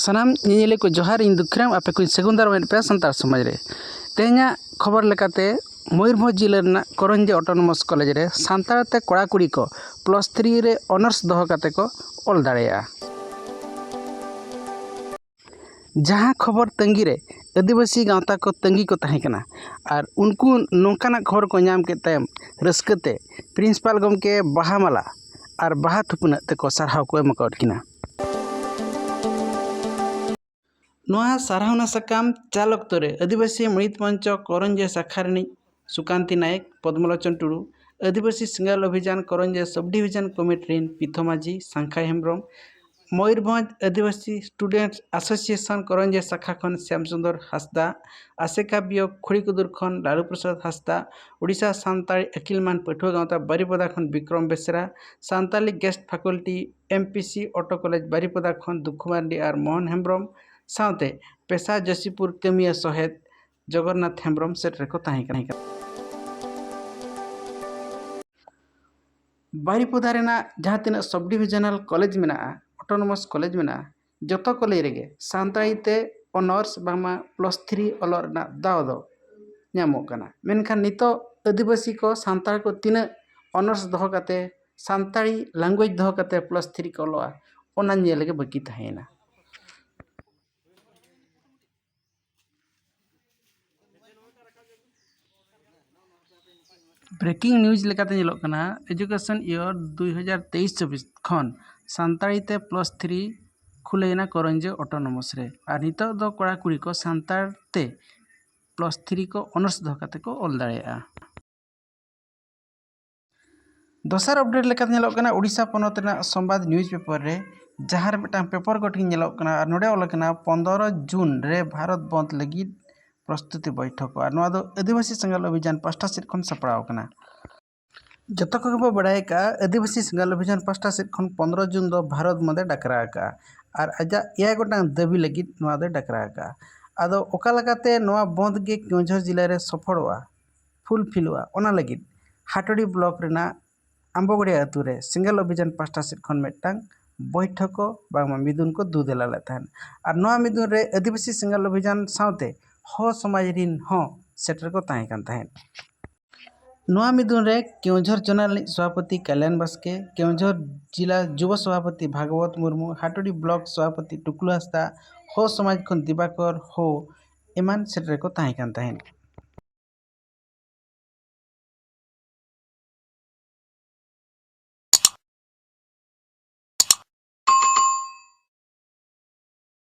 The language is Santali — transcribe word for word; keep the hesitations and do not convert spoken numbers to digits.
ᱥᱟᱱᱟᱢ ᱧᱮᱧᱮᱞᱤᱭᱟᱹ ᱠᱚ ᱡᱚᱦᱟᱨ, ᱤᱧ ᱫᱩᱠᱷᱤᱨᱟᱢ, ᱟᱯᱮ ᱠᱚᱧ ᱥᱟᱹᱜᱩᱱ ᱫᱟᱨᱟᱢᱮᱫ ᱯᱮᱭᱟ ᱥᱟᱱᱛᱟᱲ ᱥᱚᱢᱟᱡᱽ ᱨᱮ᱾ ᱛᱮᱦᱮᱧᱟᱜ ᱠᱷᱚᱵᱚᱨ ᱞᱮᱠᱟᱛᱮ, ᱢᱚᱭᱩᱨᱵᱷᱚᱸᱡᱽ ᱡᱤᱞᱟᱹ ᱨᱮᱱᱟᱜ ᱠᱚᱨᱚᱧᱡᱤ ᱚᱴᱳᱱᱚᱢᱟᱥ ᱠᱚᱞᱮᱡᱽ ᱨᱮ ᱥᱟᱱᱛᱟᱲ ᱛᱮ ᱠᱚᱲᱟ ᱠᱩᱲᱤ ᱠᱚ ᱯᱞᱟᱥ ᱛᱷᱨᱤ ᱨᱮ ᱚᱱᱟᱨᱥ ᱫᱚᱦᱚ ᱠᱟᱛᱮ ᱠᱚ ᱚᱞ ᱫᱟᱲᱮᱭᱟᱜᱼᱟ᱾ ᱡᱟᱦᱟᱸ ᱠᱷᱚᱵᱚᱨ ᱛᱟᱺᱜᱤ ᱨᱮ ᱟᱹᱫᱤᱵᱟᱹᱥᱤ ᱜᱟᱶᱛᱟ ᱠᱚ ᱛᱟᱺᱜᱤ ᱠᱚ ᱛᱟᱦᱮᱸ ᱠᱟᱱᱟ, ᱟᱨ ᱩᱱᱠᱩ ᱱᱚᱝᱠᱟᱱᱟᱜ ᱠᱷᱚᱵᱚᱨ ᱠᱚ ᱧᱟᱢ ᱠᱮᱫ ᱛᱟᱭᱚᱢ, ᱨᱟᱹᱥᱠᱟᱹ ᱛᱮ ᱯᱨᱤᱱᱥᱤᱯᱟᱞ ᱜᱚᱢᱠᱮ ᱵᱟᱦᱟ ᱢᱟᱞᱟ ᱟᱨ ᱵᱟᱦᱟ ᱛᱷᱩᱯᱱᱟᱹᱜ ᱛᱮᱠᱚ ᱥᱟᱨᱦᱟᱣ ᱠᱚ ᱮᱢ ᱟᱠᱟᱫ ᱠᱤᱱᱟ᱾ ᱱᱚᱣᱟ ᱥᱟᱨᱦᱟᱣᱱᱟ ᱥᱟᱠᱟᱢ ᱪᱟᱞ ᱚᱠᱛᱚ ᱨᱮ ᱟᱹᱫᱤᱵᱟᱹᱥᱤ ᱢᱟᱹᱲᱤᱛ ᱢᱚᱧᱪᱚ ᱠᱚᱨᱚᱧᱡᱤ ᱥᱟᱠᱷᱟ ᱨᱤᱱᱤᱡ ᱥᱩᱠᱟᱱᱛᱤ ᱱᱟᱭᱮᱠ, ᱯᱚᱫᱽᱢᱚᱞᱳᱪᱚᱱ ᱴᱩᱰᱩ, ᱟᱹᱫᱤᱵᱟᱹᱥᱤ ᱥᱮᱸᱜᱮᱞ ᱚᱵᱷᱤᱡᱟᱱ ᱠᱚᱨᱚᱧᱡᱤ ᱥᱟᱵ ᱰᱤᱵᱷᱤᱡᱚᱱ ᱠᱚᱢᱤᱴᱤ ᱨᱤᱱ ᱯᱤᱛᱷᱚ ᱢᱟᱹᱡᱷᱤ ᱥᱟᱝᱠᱷᱟᱭ ᱦᱮᱢᱵᱨᱚᱢ, ᱢᱚᱭᱩᱨᱵᱷᱚᱸᱡᱽ ᱟᱹᱫᱤᱵᱟᱹᱥᱤ ᱥᱴᱩᱰᱮᱱᱴᱥ ᱮᱥᱳᱥᱤᱭᱮᱥᱚᱱ ᱠᱚᱨᱚᱧᱡᱤ ᱥᱟᱠᱷᱟ ᱠᱷᱚᱱ ᱥᱭᱟᱢ ᱥᱩᱱᱫᱚᱨ ᱦᱟᱸᱥᱫᱟ, ᱟᱥᱮᱠᱟ ᱵᱤᱭᱚᱠ ᱠᱷᱩᱲᱤᱠᱩᱫᱩᱨ ᱠᱷᱚᱱ ᱞᱟᱞᱩ ᱯᱨᱚᱥᱟᱫᱽ ᱦᱟᱸᱥᱫᱟ, ᱳᱰᱤᱥᱟ ᱥᱟᱱᱛᱟᱲᱤ ᱟᱹᱠᱤᱞ ᱢᱟᱱ ᱯᱟᱹᱴᱷᱩᱣᱟᱹ ᱜᱟᱶᱛᱟ ᱵᱟᱨᱤᱯᱚᱫᱟ ᱠᱷᱚᱱ Bikram Besra, Santali guest faculty M P C auto college Baripada ᱠᱷᱚᱱ ᱫᱩᱠᱷᱩ ᱢᱟᱨᱰᱤ ᱟᱨ ᱢᱳᱦᱚᱱ ᱦᱮᱢᱵᱨᱚᱢ ᱥᱟᱶᱛᱮ ᱯᱮᱥᱟ ᱡᱳᱥᱤᱯᱩᱨ ᱠᱟᱹᱢᱤᱭᱟᱹ ᱥᱚᱦᱮᱫ ᱡᱚᱜᱚᱱᱱᱟᱛᱷ ᱦᱮᱢᱵᱨᱚᱢ ᱥᱮᱴᱮᱨ ᱠᱚ ᱛᱟᱦᱮᱸ ᱠᱟᱱᱟ᱾ ᱵᱟᱨᱤᱯᱚᱫᱟ ᱨᱮᱱᱟᱜ ᱡᱟᱦᱟᱸ ᱛᱤᱱᱟᱹᱜ ᱥᱟᱵ ᱰᱤᱵᱷᱤᱡᱚᱱᱟᱞ ᱠᱚᱞᱮᱡᱽ ᱢᱮᱱᱟᱜᱼᱟ, ᱚᱴᱳᱱᱚᱢᱟᱥ ᱠᱚᱞᱮᱡᱽ ᱢᱮᱱᱟᱜᱼᱟ, ᱡᱚᱛᱚ ᱠᱚᱞᱮᱡᱽ ᱨᱮᱜᱮ ᱥᱟᱱᱛᱟᱲᱤ ᱛᱮ ᱚᱱᱟᱨᱥ ᱵᱟᱝᱢᱟ ᱯᱞᱟᱥ ᱛᱷᱨᱤ ᱚᱞᱚᱜ ᱨᱮᱱᱟᱜ ᱫᱟᱣ ᱫᱚ ᱧᱟᱢᱚᱜ ᱠᱟᱱᱟ᱾ ᱢᱮᱱᱠᱷᱟᱱ ᱱᱤᱛᱚᱜ ᱟᱹᱫᱤᱵᱟᱹᱥᱤ ᱠᱚ, ᱥᱟᱱᱛᱟᱲ ᱠᱚ ᱛᱤᱱᱟᱹᱜ ᱚᱱᱟᱨᱥ ᱫᱚᱦᱚ ᱠᱟᱛᱮ, ᱥᱟᱱᱛᱟᱲᱤ ᱞᱮᱝᱜᱩᱭᱮᱡᱽ ᱫᱚᱦᱚ ᱠᱟᱛᱮ ᱯᱞᱟᱥ ᱛᱷᱨᱤ ᱠᱚ ᱚᱞᱚᱜᱼᱟ, ᱚᱱᱟ ᱧᱮᱞ ᱜᱮ ᱵᱟᱹᱠᱤ ᱛᱟᱦᱮᱸᱭᱮᱱᱟ᱾ ᱵᱨᱮᱠᱤᱝ ᱱᱤᱭᱩᱡᱽ ᱞᱮᱠᱟᱛᱮ ᱧᱮᱞᱚᱜ ᱠᱟᱱᱟ, ᱮᱡᱩᱠᱮᱥᱚᱱ ᱤᱭᱟᱨ ᱫᱩᱭ ᱦᱟᱡᱟᱨ ᱛᱮᱭᱤᱥ ᱪᱚᱵᱵᱤᱥ ᱠᱷᱚᱱ ᱥᱟᱱᱛᱟᱲᱤ ᱛᱮ ᱯᱞᱟᱥ ᱛᱷᱨᱤ ᱠᱷᱩᱞᱟᱹᱭᱮᱱᱟ ᱠᱚᱨᱚᱧᱡᱤ ᱚᱴᱳᱱᱚᱢᱟᱥ ᱨᱮ, ᱟᱨ ᱱᱤᱛᱚᱜ ᱫᱚ ᱠᱚᱲᱟ ᱠᱩᱲᱤ ᱠᱚ ᱥᱟᱱᱛᱟᱲ ᱛᱮ ᱯᱞᱟᱥ ᱛᱷᱨᱤ ᱠᱚ ᱚᱱᱟᱨᱥ ᱫᱚᱦᱚ ᱠᱟᱛᱮ ᱠᱚ ᱚᱞ ᱫᱟᱲᱮᱭᱟᱜᱼᱟ᱾ ᱫᱚᱥᱟᱨ ᱟᱯᱰᱮᱴ ᱞᱮᱠᱟᱛᱮ ᱧᱮᱞᱚᱜ ᱠᱟᱱᱟ, ᱳᱰᱤᱥᱟ ᱯᱚᱱᱚᱛ ᱨᱮᱱᱟᱜ ᱥᱚᱢᱵᱟᱫ ᱱᱤᱭᱩᱡᱽ ᱯᱮᱯᱟᱨ ᱨᱮ ᱡᱟᱦᱟᱸ ᱨᱮ ᱢᱤᱫᱴᱟᱝ ᱯᱮᱯᱟᱨ ᱠᱟᱴᱤᱝ ᱧᱮᱞᱚᱜ ᱠᱟᱱᱟ, ᱟᱨ ᱱᱚᱰᱮ ᱚᱞ ᱟᱠᱟᱱᱟ, ᱯᱚᱱᱫᱽᱨᱚ ᱡᱩᱱ ᱨᱮ ᱵᱷᱟᱨᱚᱛ ᱵᱚᱱᱫᱽ ᱞᱟᱹᱜᱤᱫ ᱯᱨᱚᱥᱛᱩᱛᱤ ᱵᱳᱭᱴᱷᱚᱠ᱾ ᱟᱨ ᱱᱚᱣᱟ ᱫᱚ ᱟᱹᱫᱤᱵᱟᱹᱥᱤ ᱥᱮᱸᱜᱮᱞ ᱚᱵᱷᱤᱡᱟᱱ ᱯᱟᱦᱴᱟ ᱥᱮᱫ ᱠᱷᱚᱱ ᱥᱟᱯᱲᱟᱣ ᱟᱠᱟᱱᱟ᱾ ᱡᱚᱛᱚ ᱠᱚᱜᱮ ᱵᱚ ᱵᱟᱲᱟᱭ ᱟᱠᱟᱫᱼᱟ, ᱟᱹᱫᱤᱵᱟᱹᱥᱤ ᱥᱮᱸᱜᱮᱞ ᱚᱵᱷᱤᱡᱟᱱ ᱯᱟᱦᱴᱟ ᱥᱮᱫ ᱠᱷᱚᱱ ᱯᱚᱱᱫᱽᱨᱚ ᱡᱩᱱ ᱫᱚ ᱵᱷᱟᱨᱚᱛ ᱵᱚᱱᱫᱽ ᱮ ᱰᱟᱠᱨᱟ ᱟᱠᱟᱫᱼᱟ, ᱟᱨ ᱟᱡᱟᱜ ᱮᱭᱟᱭ ᱜᱚᱴᱟᱝ ᱫᱟᱹᱵᱤ ᱞᱟᱹᱜᱤᱫ ᱱᱚᱣᱟ ᱫᱚᱭ ᱰᱟᱠᱨᱟ ᱟᱠᱟᱫᱼᱟ᱾ ᱟᱫᱚ ᱚᱠᱟ ᱞᱮᱠᱟᱛᱮ ᱱᱚᱣᱟ ᱵᱚᱱᱫᱽ ᱜᱮ ᱠᱮᱣᱚᱱᱡᱷᱚᱨ ᱡᱮᱞᱟ ᱨᱮ ᱥᱚᱯᱷᱚᱞᱚᱜᱼᱟ, ᱯᱷᱩᱞᱯᱷᱤᱞᱚᱜᱼᱟ, ᱚᱱᱟ ᱞᱟᱹᱜᱤᱫ ᱦᱟᱴᱚᱲᱤ ᱵᱞᱚᱠ ᱨᱮᱱᱟᱜ ᱟᱢᱵᱚᱜᱟᱲᱤᱭᱟ ᱟᱹᱛᱩ ᱨᱮ ᱥᱮᱸᱜᱮᱞ ᱚᱵᱷᱤᱡᱟᱱ ᱯᱟᱦᱴᱟ ᱥᱮᱫ ᱠᱷᱚᱱ ᱢᱤᱫᱴᱟᱝ ᱵᱳᱭᱴᱷᱚᱠ ᱠᱚ ᱵᱟᱝᱢᱟ ᱢᱤᱫᱩᱱ ᱠᱚ ᱫᱩ ᱫᱮᱞᱟ ᱞᱮᱫ ᱛᱟᱦᱮᱸᱫ᱾ ᱟᱨ ᱱᱚᱣᱟ ᱢᱤᱫᱩᱱ ᱨᱮ ᱟᱹᱫᱤᱵᱟᱹᱥᱤ ᱥᱮᱸᱜᱮᱞ ᱚᱵᱷᱤᱡᱟᱱ ᱥᱟᱶᱛᱮ ᱦᱚ ᱥᱚᱢᱟᱡᱽ ᱨᱤᱱ ᱦᱚᱸ ᱥᱮᱴᱮᱨ ᱠᱚ ᱛᱟᱦᱮᱸ ᱠᱟᱱ ᱛᱟᱦᱮᱸᱫ᱾ ᱱᱚᱣᱟ ᱢᱤᱫᱩᱱ ᱨᱮ ᱠᱮᱣᱡᱷᱚᱨ ᱡᱚᱱᱟ ᱨᱤᱱᱤᱡ ᱥᱚᱵᱷᱟᱯᱚᱛᱤ ᱠᱟᱞᱭᱟᱱ ᱵᱟᱥᱠᱮ, ᱠᱮᱣᱡᱷᱚᱨ ᱡᱤᱞᱟ ᱡᱩᱵᱚ ᱥᱚᱵᱷᱟᱯᱚᱛᱤ ᱵᱷᱟᱜᱚᱵᱚᱛ ᱢᱩᱨᱢᱩ, ᱦᱟᱴᱩᱰᱤ ᱵᱞᱚᱠ ᱥᱚᱵᱷᱟᱯᱚᱛᱤ ᱴᱩᱠᱞᱩ ᱦᱟᱸᱥᱫᱟ, ᱦᱚ ᱥᱚᱢᱟᱡᱽ ᱠᱷᱚᱱ ᱫᱤᱵᱟᱠᱚᱨ ᱦᱚ ᱮᱢᱟᱱ ᱥᱮᱴᱮᱨ ᱠᱚ ᱛᱟᱦᱮᱸ ᱠᱟᱱ ᱛᱟᱦᱮᱸᱫ᱾